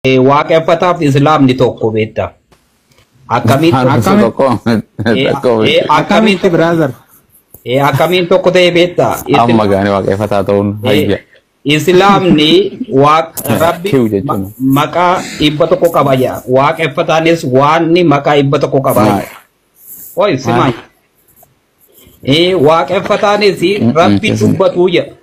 Waaqeffataaf islaamni tokko beekta. Akkamiin Akkamitti tokko tokko akkamiin akkamitti brother? Akkamiin tokko ta'e beekta? Amma gaanii waaqeffataa ta'uun hayya. Islaamni waaq rabbi Kiw jechuun. Maqaa 100 qaba jedha. Waaqeffataanis waanni maqaa 100 qaba Maal? jedha. Oi simaa. Waaqeffataanis rabbi dubbatuu jedha.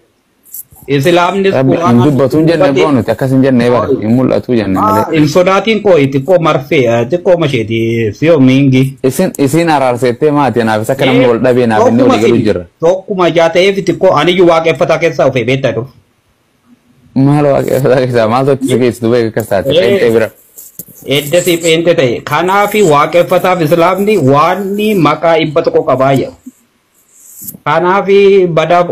Islaamnis Rabbi hin Quraanaan dubbatu hin jenne dubbate. boo nuti akkas hin jenne bara hin mul'atu jenne malee. Hin sodaatiin koo xiqqoo marfee xiqqoo masheeti siyoo miingi. Isin araarsettee maatii naafis akka namni wal dhabee naaf inni walii galuu jirra. Tokkuma ijaa ta'eef xiqqoo aniyyuu waaqeffataa keessaa ofe beektaa dur. Maal waaqeffataa keessaa maaltu itti si geessitu beeku akkas taate qeenxee bira. Edda si pheente ta'e. Kanaafi waaqeffataaf islaamni waanni maqaa 100 qabaa jedha. Kanaafi badaa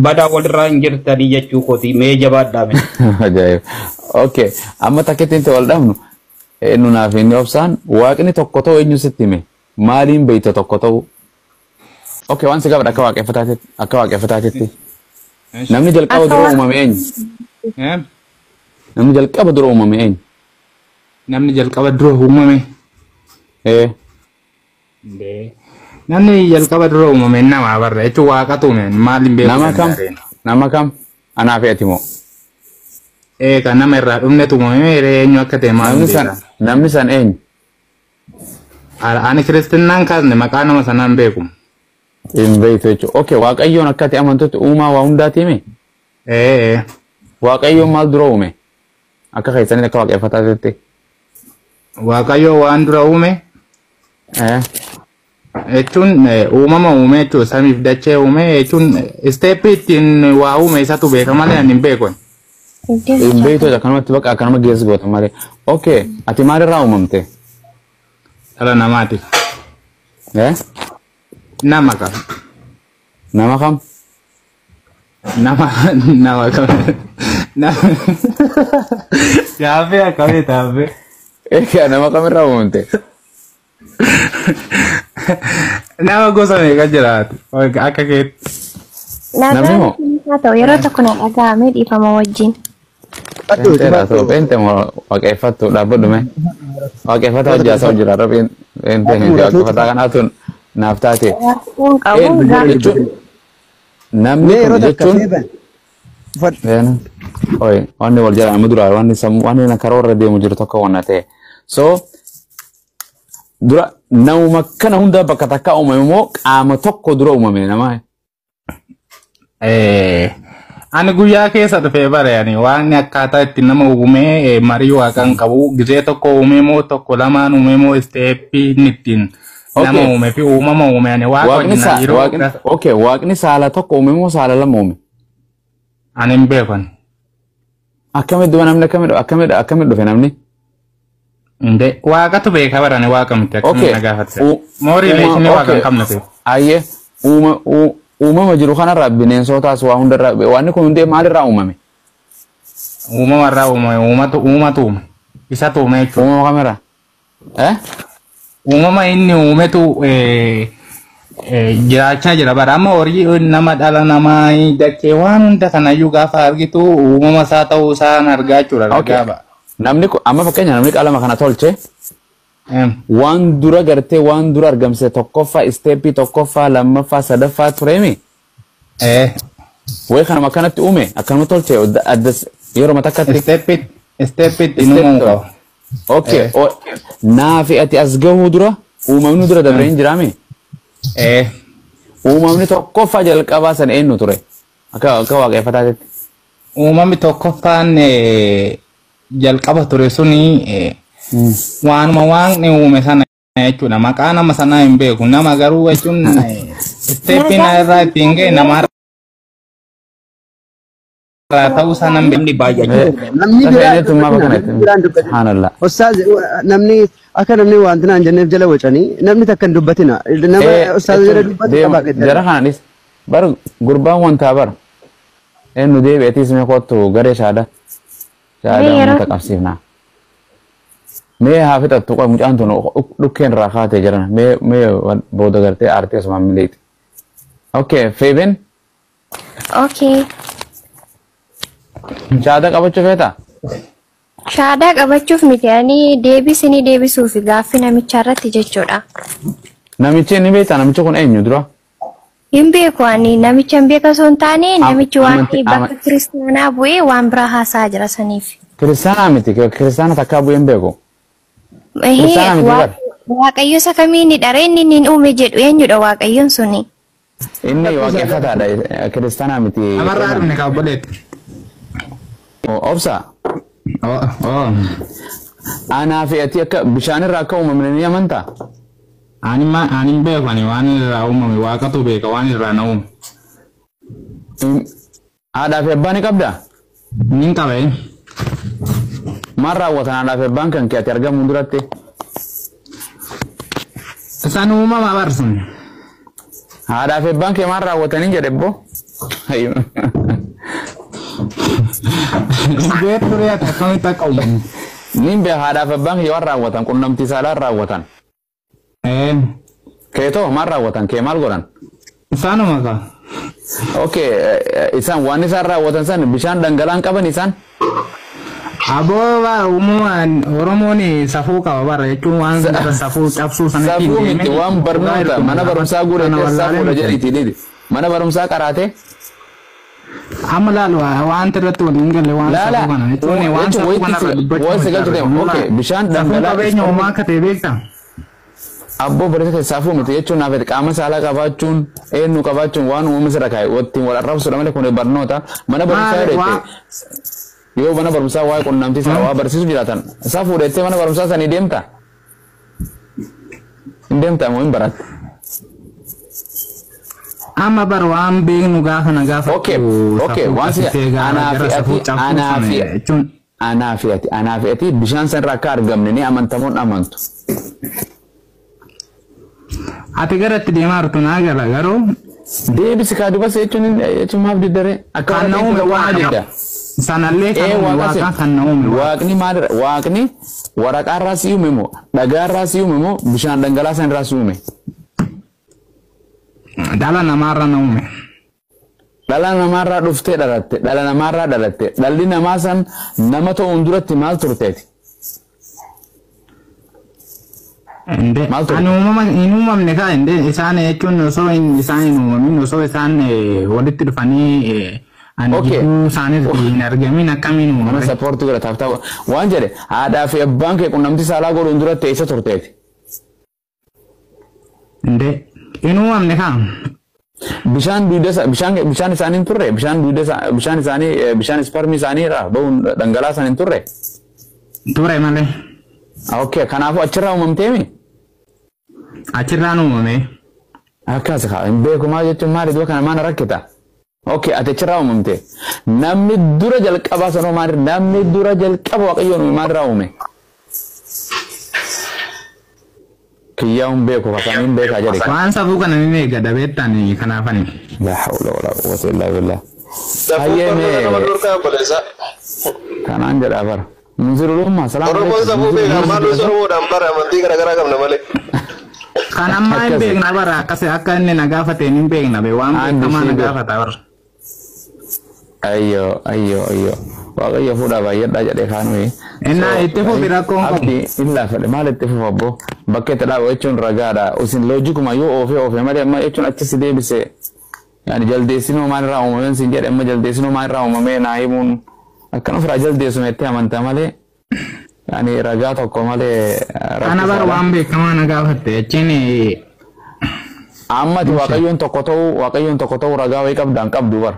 badaa walirraa hin jirtanii jechuu kooti mee jabaadhaa mee. Ajaa'iba. Okay, amma takkitti inti wal dhabnu nu naaf inni obsaan waaqni tokko ta'u eenyu sitti hime maaliin beeyta tokko ta'u. Okay, waan si gaafadha akka waaqeffataatitti akka waaqeffataatitti. Namni jalqaba Akka dura waan uumame eenyu? Namni jalqaba dura uumame eenyu? Namni jalqaba dura uumame. Ee. Namni jalqaba dura uumame nama barra jechuun waaqatu uume maaliin beekuu Nama kam? danda'a? Nama kam? Anaa fi ati moo? Ee kan nama irraa dhumnetu uumame eenyu akka ta'e maaliin Namni san beekaa? namni san eenyu? Ani kiristinnaan kaasne maqaa nama sanaan beeku. Hin beektu jechuudha. Okay, waaqayyoon akka ati amantutti uumaa waa hundaati hime? Ee. Waaqayyoon maal dura uume? Akka keessanitti akka waaqeffataatitti. Waaqayyo waan dura uume Ee. jechuun uumama uume jechuun samiif dachee uume jechuun isteeppii ittiin waa uume isatu beeka malee ani hin beeku. Hin beektu akkanumatti bakka akkanuma geessu goota malee. Okay, ati maalirraa uumamte? Dhala namaati. Ee? Nama kam? Nama kam? Nama nama kam? Nama Gaaffii akkamii taaffee? Egaa nama kamirraa uumamte? Nama gosa meeqa jiraatu? Akka keetti. Namni Nagaan moo? haa ta'u yeroo tokko na dhaga'amee dhiifama wajjin. Pheenxeedha ta'u pheenxee moo waaqeffattu dhaabbadhu mee? Waaqeffataa hojii haasa'u jira irra pheenxee miti waaqeffataa kanaatu naaf taate. Rakkoon qabu gaaffii Jechuun namni Mee yeroo kun takka jechuun feeban. Uffadhu. Feena. Oi, wanni wal jala amma dura wanni sammuu wanni karoora deemu jiru tokko wanna ta'e. So dura namuma kana hunda bakka takka uumame immoo qaama tokko dura uumame nama. Ani guyyaa keessa dhufee bare ani waan akkaataa itti nama uumee marii waaqaan qabu gizee tokko uumee moo tokko lamaan uumee moo isteeppii inni ittiin nama Okay. uume fi uumama uume ani waaqa Waaqni wajjin sa hariiroo waaqni okay waaqni saala tokko uume moo saala lama uume? Ani hin beeku ani. Akkamitti duba namni akkamitti akkamitti akkamitti dhufe namni? Inde waaqatu beeka bara ani waaqa miti akkamiin Okay. na gaafatte. Moo Uuma rileeshinii waaqa okay. hin qabne ta'e. Ayyee uuma uumama jiru kanarraa bineensotaas waa hundarraa wanni kun hundee maalirraa uumame? Uumama irraa uumame uumatu uumatu uume. Isatu uume jechuudha. Uumama kamirraa? Eh? Uumama inni uumetu jiraachaa jira bara amma horii nama dhala namaa dachee waan hunda kanayyuu gaafa argitu uumama isaa ta'uu isaan argaa jechuudha Okay. ragaa ba'a. Namni kun amma fakkeenya namni qalama kana tolche waan dura gartee waan dura argamse tokkoffaa isteeppii tokkoffaa lammaffaa sadaffaa tureemi. Wayi kanuma akkanatti uume akkanuma tolche addas yeroo takkatti. Isteeppitti inni uumamuu qaba. Okay. Naafi ati as gahuu dura uumamni dura dabree hin jiraami. Uumamni tokkoffaa jalqabaa sana eenyu ture? Akka akka waaqeffataatitti. Uumamni tokkoffaan jalqaba ture suni waanuma waaqni uume sana jechuudha. Maqaa nama sanaa hin beeku. Nama garuu jechuun isteeppiin irraa ittiin ga'e namarraa ta'uu sana hin beeku. Namni baay'achuu. Namni Lafa biraa eenyutu maaf dubbatina. akkana Namni biraan dubbatina. Subhaanallah. Ustaaz namni akka namni wanti naan jenneef jala wacanii namni takka hin dubbatina. Nama ustaaz jala dubbatu qabaa Jara gaddara. kanaanis bar gurbaan wantaa bar eenyu deebi'eetis mee kottu garee shaada shaada Mee yeroo uummata qabsiifnaa. Mee haa fixattu qoy mucaan tun dhukkeen irraa kaatee jiran mee mee booda gartee aartee asumaan mileeti. Okay, Feeben Okay. shaada qabachuu feetaa? Shaadaa qabachuuf miti ani deebisinii deebisuuf gaaffii namicha irratti jechuudha. Namichi ni beektaa namichi kun eenyu dura? Hin beeku ani namicha hin beeka osoo hin taane namichi waan bakka kiristaanaa bu'ee waan biraa haasa'aa jira saniif. Kiristaanaa miti kiristaana takkaa bu'ee hin beeku. Kiristaanaa miti bar. Waaqayyo isa kamiin dharee inni hin uume jedhu eenyudha waaqayyoon suni? Inni waaqeffataadha kiristaanaa miti. Namarraa dhumne ka obboleetti. Obsa. Anaa fi ati akka bishaanirraa akka uumamne ni amantaa? Ani hin beeku ani waan irraa uumame waaqatu beeka waan irraa na uume. Haadhaa fi abbaa ni qabdaa? Nin qaba. Maal raawwatan haadhaa fi abbaan kan kee ati argamuun duratti? Isaan uumama barsun. Haadhaa fi abbaan kee maal raawwatanii jedhe boo? Beektu ree ati akkamitti akka uumamu? Nin beeka haadhaa fi abbaan kee waan raawwatan qunnamtii saalaan raawwatan. Keetoo maal raawwatan kee maal godhan? Isaanuma kaa. Okay, isaan waan isaan raawwatan san bishaan dhangala'aan qaban isaan? Aboo uumamaan Oromoon safuu qaba bara jechuun waan safuu cabsuu sanatti Safuu miti waan barnoota mana barumsaa guuratee safuudha jedhiiti dhiiti. Mana barumsaa qaraatee? Amma laalu waanta irratti waliin hin galle waan safuu kana jechuun waan safuu kanarra dubbachuu Okay, bishaan dhangala'aa qabeenya uumaa akka ta'e beektaa? Abboo barreessa safuu miti jechuun naaf qaama saalaa qabaachuun eenyu qabaachuun waan uumama sirra kaa'e ittiin wal arrabsuudha malee kun barnoota mana barumsaa jedhete yoo mana barumsaa waa'ee qunnamtii sana waa barsiisu jiraatan safuu dheettee mana barumsaa sanii deemta hin deemta moo hin baratte. Amma bar waan beeknu gaafa na gaafa. Okay, okay, waan si anaa fi ati anaa fi ati bishaan sanarraa akka argamne ni amantamuun amantu. Ati gara itti deemaa jirtu naa gala garuu. Deebisi kaa dubas jechuun jechuun maaf diddare akka Kan na uume waaqa. Sanallee kan uume waaqa kan na uume. Waaqni maalirra waaqni waraqaarraa si uume moo dhagaarraa si uume moo bishaan dhangala'aa sanarraa si uume? Dhala namaarraa na uume. Dhala namaarraa dhuftee dhalatte dhala namaarraa dhalatte dhalli namaa san nama ta'uun duratti maal turteeti? Ani uumama hin uumamne kaa isaan jechuun osoo isaan hin uumamin osoo isaan walitti dhufanii ani gidduu isaaniitti hin argamin akkamiin uumame. Mana sappoortii godha taaf ta'a waan jedhe haadhaa fi abbaan kee qunnamtii saalaa godhuun duratti eessa turteeti? Hin uumamne kaa. Bishaan duuda bishaan isaanii hin turre bishaan duuda bishaan isaanii bishaan isparmii isaanii irraa bahuun dhangala'aa isaanii hin turre? Ture malee. Okay, kanaafuu achirraa uumamteemi? Achirraan uumame. Akkas haa hin beeku maal jechuun maali dura kana maal rakkita? Okay, ati achirraa uumamte. Namni dura jalqabaa sanoo maal namni dura jalqaba waaqayyoon uume maalirraa uume? Kiyyaa hin beeku fakkaan hin beekaa jedhe. Waan safuu kana ni eega dabeettaan kanaafani. Laa hawla walaa quwwata illaa billah. Safuu barnoota nama dhorkaa obboleessa. Kanaan jedhaa bara. Munzirulummaa salaam. Oromoon safuu beeka maal Oromoodhaan bara amantii garaagaraa qabna malee. Kan ammaa hin beekna bara akkasii akka inni na gaafateen hin beekna be waan beekamaa na gaafata bara. Ayyoo ayyoo ayyoo waaqayyo fuudhaa baay'eedhaa jedhee kaanuyi. Innaa itti fufi rakkoon qabu. Abdii hin laafadhe maal itti fufa abbo bakka itti dhaabu jechuun ragaadha isin loojikuma yoo oofee oofee malee amma jechuun achi si deebise yaani jaldeessinoo maalirraa uumameen sin jedhe amma jaldeessinoo maalirraa uumamee naa himuun akkan ofirraa jaldeessuma jettee amantaa malee yaani ragaa tokko malee. Kana bar waan beekamaa na gaafatte jechuun. Amma ati waaqayyoon tokko ta'uu waaqayyoon tokko ta'uu ragaa wayii qabdaan qabdu bar.